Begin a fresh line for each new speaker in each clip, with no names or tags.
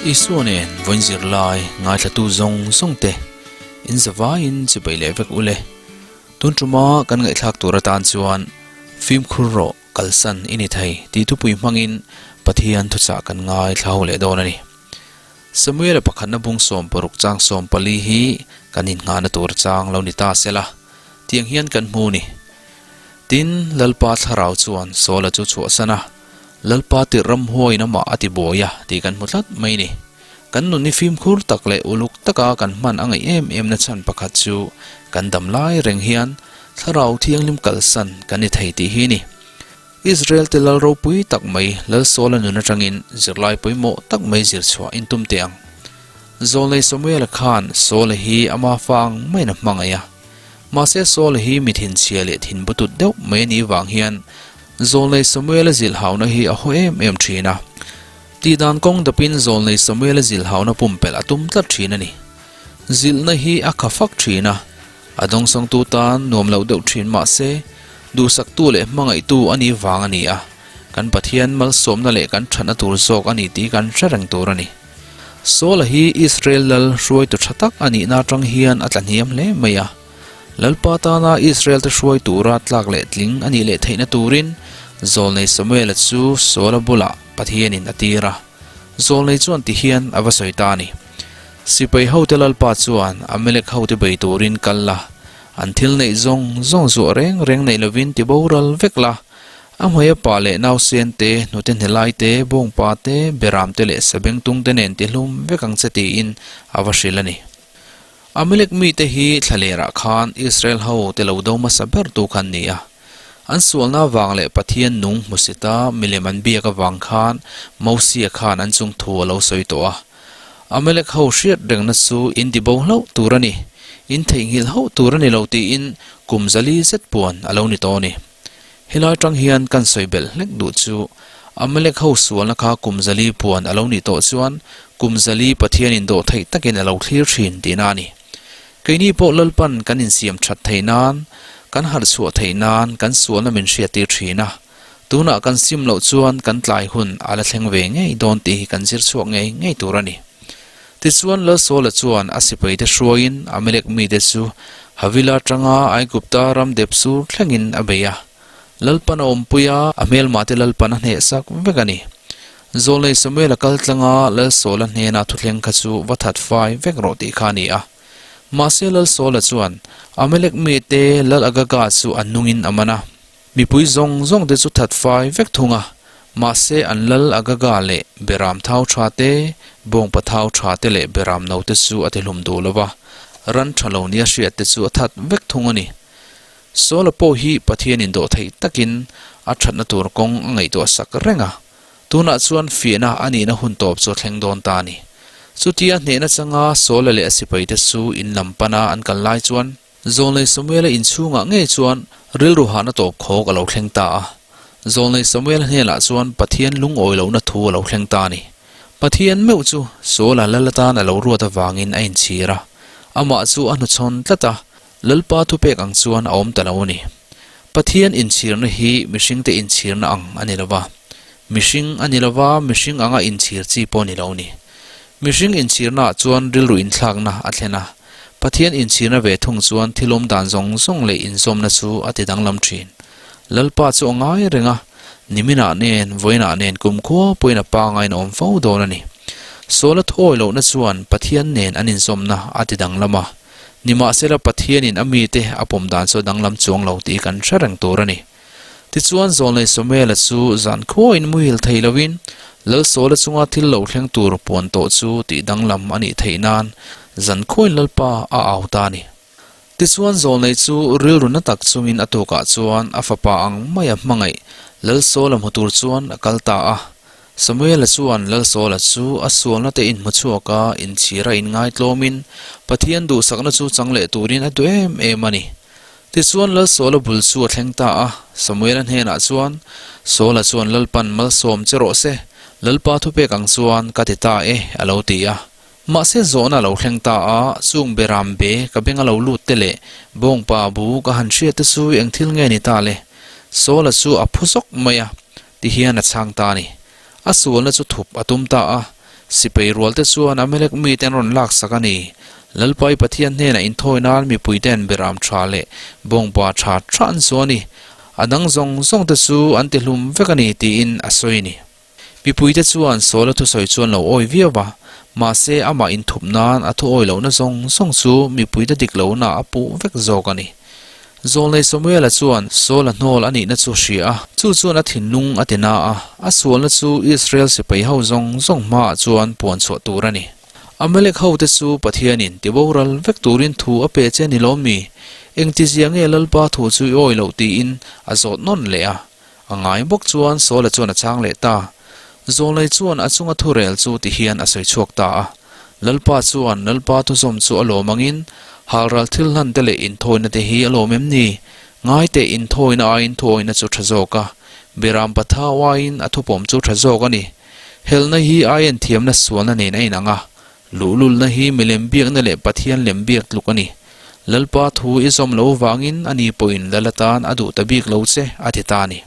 Isua nen vawiin zirlai ngaithlatu zawng zawng te in zavaiin chibai leh vek ule. Tun tuma kan ngaihthlak tur atan chuan fimkhur rawh kalsan i ni thei tih thupui hmangin Pathian thuchah kan ngaithla ho leh dawn a ni. Samuela pakhatna bung 60 chang 14 hi kan innghahna tur chang lo ni ta sela, tiang hian kan hmu ni. Tin, Lalpa thlarau chuan Saula chu chhuahsan a, Lalpa tirh ramhuaiin amah a ti buai a tih kan hmu tlat mai ni. Kan nun hi fimkhur tak leh uluk taka kan hman a ngaih em em na chhan pakhat chu kan dam lai reng hian thlarau thianghlim kalsan kan ni thei tih hi ni. Israel te lal ropui tak mai Lal Saula nun atangin zirlai pawimawh tak mai zir chhuah in tum teh ang. Zawlnei Samuela khan Saula hi ama fa ang maiin a hmangaih a. Mahse Saula hi mi thinchhia leh thin butut deuh mai a nih vang hian Zawlnei Samuela zilhhauna hi a haw em em thin a. Tihdan kawng dapin Zawlnei Samuela zilhhauna pumpelh a tum tlat thin a ni. Zilhna hi a kha fak thin a, a dawngsawngtu tan nuam loh deuh thin mahse duhsaktu leh hmangaihtu a nih vang a ni a, kan Pathian malsawmna leh kan thatna tur zawk a ni tih kan hre reng tur a ni. Saula hi Israel lal hruaitu tha tak a nihna atang hian a tla hniam hle mai a. Lalpa tana Israel te hruai tura tlak leh tling a nih leh theihna turin Zawlnei Samuela chu Saula bulah Pathianin a tir a. Zawlnei chuan ti hian a va sawi ta a ni. Sipai hote Lalpa chuan Amalek hote bei turin kal la, an thil neih zawng zawng zuah reng reng neih lovin ti boral vek la, A hmei a pa leh nausen te, hnute hnelai te, bawngpa te, beram te leh sabengtung te nen tihlum vek ang che tiin a va hrilh a ni. Amalek mite hi thlalerah khan Israel ho te lo do hmasa ber tu kha an ni a. An sualna avang leh Pathian nung hmusita milem an biak avang khan Mosia khan an chung thu a lo sawi tawh a. Amalek ho hriat rengna chu in ti bo hlauh tur a ni, in theihnghilh hauh tur a ni lo tiin kum zali zet puan a lo ni tawh a ni. Helai tang hian kan sawi belh hlek duh chu Amalek ho sualna kha kum zali puan a lo nih tawh chuan kum zali Pathianin dawh theih takin a lo thlir thin tihna a ni. Keini pawh Lalpan kan insiam that theih nan, kan harh chhuah theih nan kan sualna min hriattir thin a. Tunah kan sim loh chuan kan tlai hun a la thleng ve ngei dawn tih hi kan zir chhuak ngei ngei tur a ni. Tichuan Lalsawla chuan a sipaite hruaiin Amalek mite chu Havila atanga Aigupta ram dep sur thlengin a bei a. Lalpan a awmpui a, a hmelmahte Lalpan a hnehsak vek a ni. Zawlnei Samuela kal tlanga Lalsawla hnena thuthleng kha chu va that fai vek rawh tih kha a ni a. Mahse Lalsawla chuan Amalek mite Lal Agaga chu a nungin a man a. Mipui zawng zawng te chu that fai vek thung a, mahse an lal Agaga leh Beram thau tha te, bawngpa thau tha te leh Beram no te chu a ti hlum duh lo va, ran tha lo nia hriat te chu a that vek thung a ni. Saula pawh hi Pathian indawh theih takin a thatna tur kawng a ngaihtuah sak reng a, tunah chuan fiahna a nihna hun tawp chu a thleng dawn ta a ni. Chutia hnehna changa Saula leh a sipaite chu in lam pana an kal lai chuan, Zawlnei Samuela inchhungah ngei chuan rilru hahna tawp khawk a lo thleng ta a. Zawlnei Samuela hnenah chuan Pathian lungawi lohna thu a lo thleng ta a ni. Pathian meuh chu Saula lal atan a lo ruat avangin a inchhir a. Amah chu a hnuchhawn tlat a, Lalpa thupek ang chuan a awm ta lo a ni. Pathian inchhirna hi mihringte inchhirna ang a ni lo va. Mihring a ni lo va, mihring anga inchhir chi pawh a ni lo a ni. Mihring inchhirnaah chuan rilru inthlakna a thlen a. Pathian inchhirna ve thung chuan thilawm dan zawng zawng leh inzawmna chu a ti danglam thin. Lalpa chu a ngai reng a, niminah nen, vawiinah nen kumkhua pawhin a pangaiin a awm fo dawn a ni. Saula thuawi lohna chuan Pathian nen an inzawmna a ti danglam a, nimahsela Pathianin a mite a pawm dan chu a danglam chuang lo tih kan hre reng tur a ni. Tichuan Zawlnei Samuela chu zan khuain muhil thei loin Lal Saula chunga thil lo thleng tur puan tawh chu tih danglam a nih theih nan zan khuain Lalpa a au ta a ni. Tichuan Zawlnei chu rilru na tak chungin a tukah chuan a fapa ang maia hmangaih Lal Saula hmu tur chuan a kal ta a. Samuela chuan Lal Saula chu a sualna te inhmu chhuak a, inchhira inngaitlawmin Pathian duhsakna chu chang leh turin a duh em em a ni. Tichuan Lal Saula bul chu a thleng ta a, Samuela hnenah chuan, Saula chuan Lalpan malsawm che rawh se, Lalpa thupek ang chuan ka ti ta e, a lo ti a. Mahse zawhna a lo thleng ta a, chung beram be ka beng a lo lut te leh bawngpa bu ka han hriat te chu eng thil nge ni ta le? Saula chu a phu zawk mai a, ti hian a chhang ta a ni. A sualna chu thup a tum ta a. Sipai rualte chuan Amalek mite an rawn laksak a ni. Lalpai Pathian hnenah inthawi nan mipuite'n beram tha leh bawngpa tha tha an zuah a ni. A dang zawng zawngte chu an tihlum vek a ni tiin a sawi a ni. Mipuite chuan Saula thusawi chu an lo awi viau va, mahse amah inthup nan a thu awi lohna zawng zawng chu mipuite dik lohna a puh vek zawk a ni. Zawlnei Samuela chuan Saula hnawl a nihna chu a hria a, chu chuan a thinlung a ti na a, a sualna chu Israel sipai ho zawng zawng hmaah chuan puan chhuah tur a ni. Amalek hote chu Pathianin tiboral vek turin thu a pe che ni lawm mi? Engtizia nge Lalpa thu chu i awi loh tiin a zawt nawn leh a. A ngai bawk chuan Saula chuan a chang leh ta. Zawlnei chuan a chunga thurel chu ti hian a sawi chhuak ta a. Lalpa chuan Lalpa thuzawm chu a lawm angin, Halral thil hlan te leh inthawina te hi a lawm em ni? Ngai teh inthawina aiin thuawina chu tha zawk a, Biram Patha uaiin a thupawm chu tha zawk a ni. Helna hi aiin thiamna sualna nen a inang a, Luhlulna hi milem biakna leh Pathian lem biak tluk a ni. Lalpa thu i zawm lo vangin a ni pawhin lal atan a duh ta bik lo che, a ti ta a ni.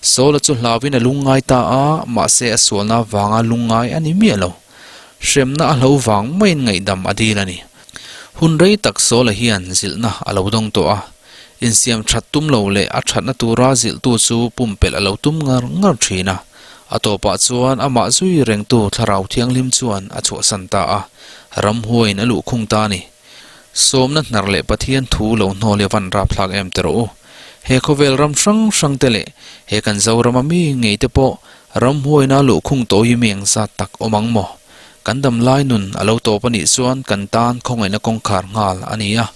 Saula chu hlauin a lungngai ta a, mahse a sualna vanga lungngai a ni miah lo. Hremna a hlo vang maiin ngaihdam a dil a ni. Hun rei tak Saula hian zilhna a lo dawng tawh a, insiam that tum lo leh a thatna tura zilhtu chu pumpelh a lo tum ngar ngar thin a. A tawpah chuan amah zui rengtu Thlarau Thianghlim chuan a chhuahsan ta a, ramhuaiin a luh khung ta a ni. Sawmna hnar leh Pathian thu lo hnawl hi a van rapthlak em ti rawh u. He khawvel ram hrang hrang te leh he kan Zorama mi ngei te pawh ramhuaina luh khung tawh hi mi engzat tak awm ang maw? Kan damlai nun a lo tawp a nih chuan kan tan khawngaihna kawngkhar nghal a ni a.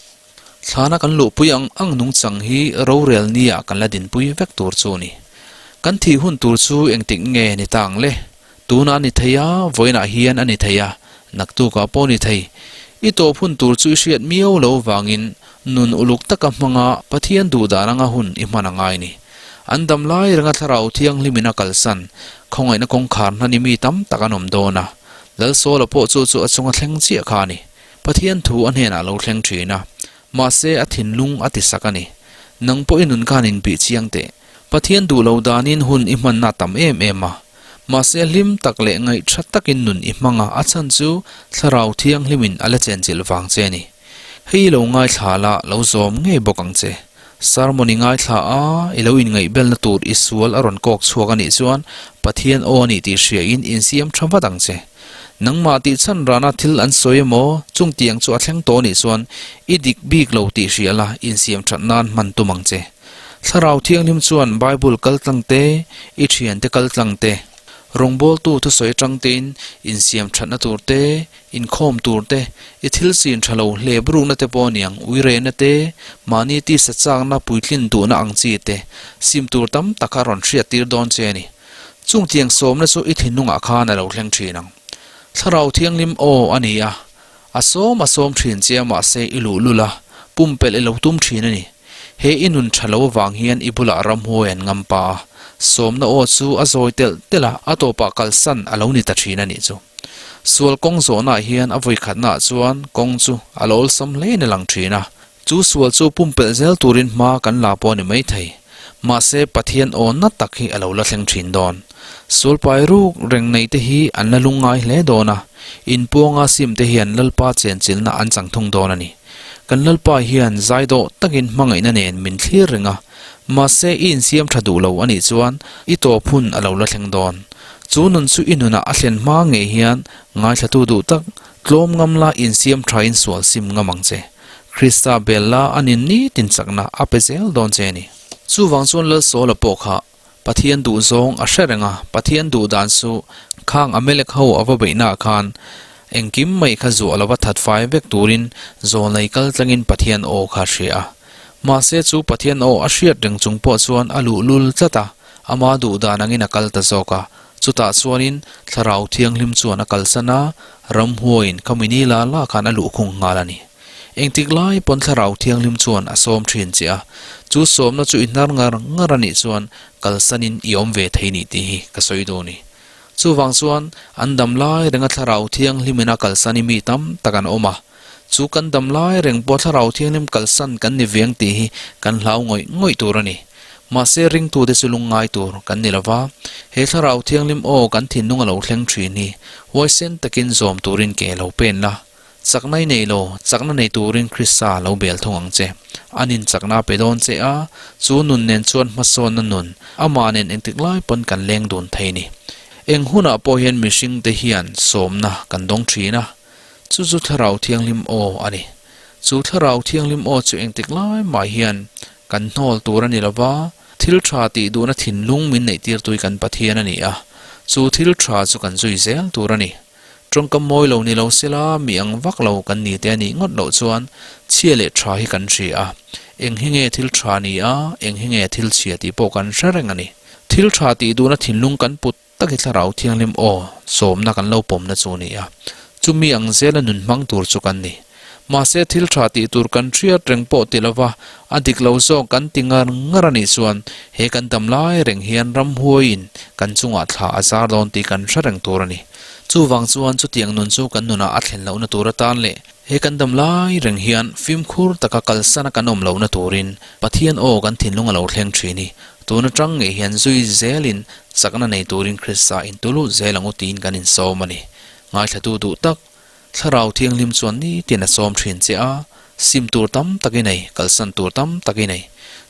Thlana kan luhpui ang ang nungchang hi rorel nia kan la dinpui vek tur chu a ni. Kan thih hun tur chu engtik nge ni ta ang le? Tunah a ni thei a, vawiinah hian a ni thei a, naktukah pawh a ni thei. I tawp hun tur chu i hriat miau lo vangin nun uluk taka hmanga Pathian duhdan anga hun i hman a ngai ni. An dam lai renga thlarau thianghlimin a kalsan, khawngaihna kawngkhar hna ni mi tam tak an awm dawn a. Lalsawla pawh chu chu a chunga thleng chiah kha a ni. Pathian thu a hnenah lo thleng thin a, mahse a thinlung a ti sak a ni. Nang pawh i nun khan inbih chiang teh. Pathian duh lo danin hun i hmanna a tam em em a, mahse hlim tak leh ngaih tha takin nun i hmang a, a chhan chu Thlarau Thianghlimin a la chenchilh vang che a ni. Hei i lo ngaithla la, lo zawm ngei bawk ang che. Sermon i ngaithla a, i lo inngaihbelna tur i sual a rawn kawk chhuak a nih chuan Pathian aw a nih tih hriain insiam tha vat ang che. Nangmah tih chhan rana thil an sawi emaw chung tiang chu a thleng tawh nih chuan i dik bik lo tih hria la, insiam that nan hman tum ang che. Thlarau Thianghlim chuan Bible kal tlang te, i thiante kal tlang te, rawngbawltu thusawi atang tein insiam thatna tur te, inkhawm tur te, i thil chin tha lo hlep rukna te pawh aniang, uirehna te, mahni tisa chakna puitlin duhna ang chi te, sim tur tam tak a rawn hriattir dawn che a ni. Chung tiang sawmna chu i thinlungah khan a lo thleng thin ang. Thlarau Thianghlim aw a ni a, a sawm a sawm thin che a mahse i luh lul a, pumpelh i lo tum thin a ni. He i nun tha lo avang hian i bulah ramhuai an ngam pa a, sawmna aw chu a zawi telh telh a, a tawpah kalsan a lo ni ta thin a nih chu. Sual kawng zawhnaah hian a vawikhatnaah chuan kawng chu a lo awlsam hlein a lang thin a, Chu sual chu pumpelh zel turin hma kan la pawh a ni maithei. Mahse, Pathian awnna tak hi a lo la thleng thin dawn. Sual pai ruk reng nei te hi an la lungngai hle dawn a, inpuanga sim te hian Lalpa chenchilhna an chang thung dawn a ni. Kan Lalpa hian zaidawh takin hmangaihna nen min thlir reng a, mahse i insiam tha duh lo a nih chuan i tawp hun a lo la thleng dawn. Chu nun chu i nunah a thlen hma ngei hian ngaithlatu duh tak tlawm ngam la insiam thain sual sim ngam ang che. Krista bel la a nin nitin chakna a pe zel dawn che a ni. Chuvang chuan Lalsawla pawh kha Pathian duh zawng a hre reng a, Pathian duh dan chu khang Amalek ho a va beihnaah khan engkim mai kha zuah lova that fai vek turin zawlnei kal tlangin Pathian aw kha a hria a. Mahse chu Pathian aw a hriat reng chung pawh chuan a luhlul tlat a, ama duh dan angin a kal ta zawk a. Chutah chuanin Thlarau Thianghlim chuan a kalsan a, ramhuaiin khami ni la la khan a luhkhung nghal a ni. Engtik lai pawn Thlarau Thianghlim chuan a sawm thin che a, chu sawmna chu i hnar ngar ngar a nih chuan kalsanin i awm ve thei nih tih hi ka sawi duh a ni. Chuvang chuan an dam lai renga Thlarau Thianghlimin a kalsan i mi tam tak an awm a, chu kan dam lai reng pawh Thlarau Thianghlim kalsan kan ni veng tih hi kan hlau ngawih ngawih tur a ni. Mahse ringtute chu lungngai tur kan ni lova, he Thlarau Thianghlim aw kan thinlung a lo thleng thin hi huaisen takin zawm turin ke lo pen la. Chakna i nei lo, chakna nei turin Krista lo bel thung ang che. Anin chakna a pe dawn che a, chu nun nen chuan hmasawnna nun, amah nen engtik lai pawn kan leng dun thei ni. Eng hunah pawh hian mihringte hian sawmna kan dawng thin a, chu chu Thlarau Thianghlim aw a ni. Chu Thlarau Thianghlim aw chu engtik lai mah hian kan hnawl tur a ni lo va, thil tha tih duhna thinlung min neihtirtui kan Pathian a ni a, chu thil tha chu kan zui zel tur a ni. Tawngkam mawi lo ni lo sela mi ang vak lo kan ni te a nih ngawt loh chuan chhia leh tha hi kan hria a, eng hi nge thil tha ni a, eng hi nge thil chhia tih pawh kan hre reng a ni. Thil tha tih duhna thinlung kan put tak hi Thlarau Thianghlim aw sawmna kan lo pawmna chu a ni a, chumi ang zela nun hmang tur chu kan ni. Mahse thil tha tih tur kan hriat reng pawh ti lova a dik lo zawk kan ti ngar ngar a nih chuan he kan dam lai reng hian ramhuaiin kan chungah thla a zar dawn tih kan hre reng tur a ni. Chuvang chuan chutiang nun chu kan nunah a thlen lohna tur atan leh he kan dam lai reng hian fimkhur taka kalsana kan awm lohna turin Pathian aw kan thinlung a lo thleng thin hi tun atang ngei hian zui zelin chakna nei turin Krista intulut zel ang u tiin kan insawm a ni. Ngaithlatu duh tak Thlarau Thianghlim chuan nitin a sawm thin che a, sim tur tam tak i nei, kalsan tur tam tak i nei.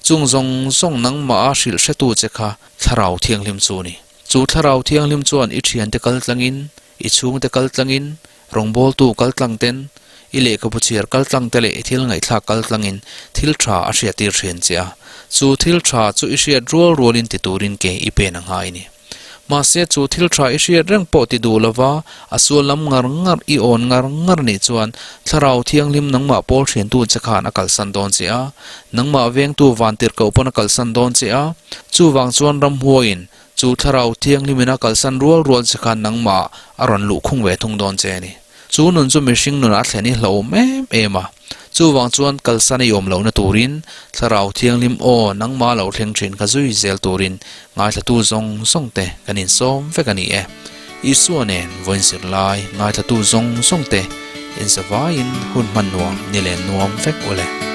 Chung zawng zawng nangmah a hrilh hretu che kha Thlarau Thianghlim chu a ni. Chu Thlarau Thianghlim chuan i thiante kal tlangin, i chhungte kal tlangin, rawngbawltu kal tlang ten, i lehkhabu chhiar kal tlang te leh i thil ngaihthlak kal tlangin thil tha a hriattir thin che a. Chu thil tha chu i hriat rual rualin ti turin ke i pen a ngai a ni. Mahse chu thil tha i hriat reng pawh ti duh lova a sual lam ngar ngar i awn ngar ngar nih chuan Thlarau Thianghlim nangmah pawl thiantu che khan a kalsan dawn che a, nangmah vengtu vantirhkoh pawn a kalsan dawn che a, chuvang chuan ramhuaiin chu Thlarau Thianghlimin a kalsan rual rual che khan nangmah a rawn luhkhung ve thung dawn che a ni. Chu nun chu mihring nunah a thlen i hlauhawm em em a, chuvang chuan kalsan i awm lohna turin Thlarau Thianghlim aw nangmah lo thleng thin kha zui zel turin ngaithlatu zawng zawng te kan insawm vek a ni e. Isua nen vawiin zir lai ngaithlatu zawng zawng te insavaiin hun hman nuam ni len nuam vek ule.